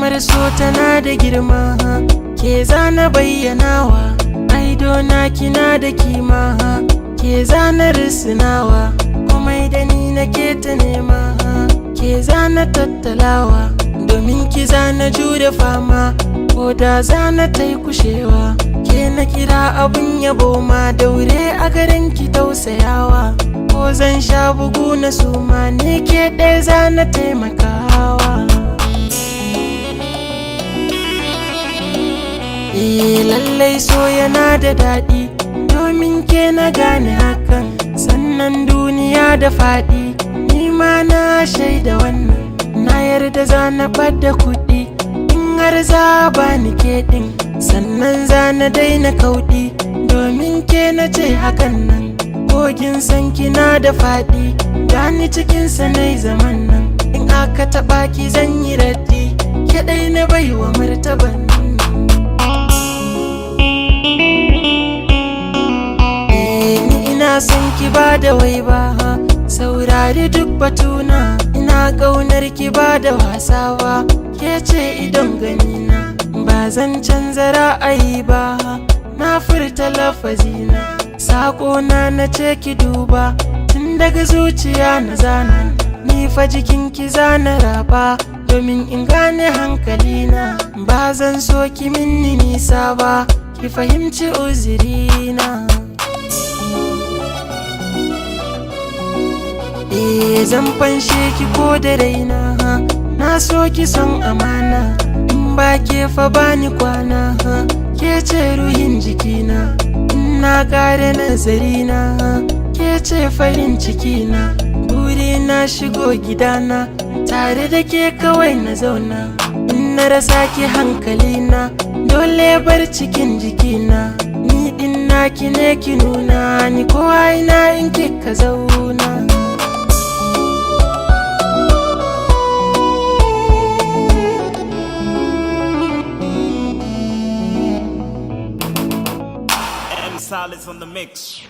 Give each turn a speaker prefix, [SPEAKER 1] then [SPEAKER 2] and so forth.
[SPEAKER 1] Kalmar so tana da girma, ke zana bayyanawa. Aidona kina da kima, ke zana risinawa. Komai da ni nake ta nema, ke zana tattalawa. Domin ki zana jure fama, ko da zana ta yi kushewa. Ke na kira abun yabo ma, daure a garin ki tausayawa. Ko zan sha bugu na suma, ni ke ɗaya zana taimakawa. Eh, lallai so yana da daɗi, domin ke na gane hakan. Sannan duniya da faɗi, ni ma na shaida wannan. Na yarda za na ɓadda kuɗi in har za ba ni ke ɗin. Sannan za na daina kauɗi, domin ke na ce hakan nan. Kogin san kina da faɗi, gani cikinsa na zaman nan. In aka taɓa ki zan yi raddi, ke ɗai na baiwa martaban nan. Ni ina son ki ba da wai ba, saurari duk batuna. Ina ƙaunar ki ba da wasa ba, ke ce idon ganina. Ba zan canza ra'ayi ba, na furta lafazina. Saƙona na ce ki duba, tun daga zuciya na zana. Ni fa jikin ki zana raba, domin in gane hankalina. Ba zan so ki minni nisa ba, ki fahimci uzurina. Eh, zan fanshe ki ko da raina. Na so ki son amana, in ba ke fa bani kwana. Ke ce ruhin jikina, in na kare nazarina. Ke ce farin cikina, buri na shigo gidana. Tare da ke kawai na zauna, in na rasa ki hankalina dole bar cikin jikina. Ni din naki ne, ki nuna ni ko ina in kika zauna.
[SPEAKER 2] M Solids on the mix.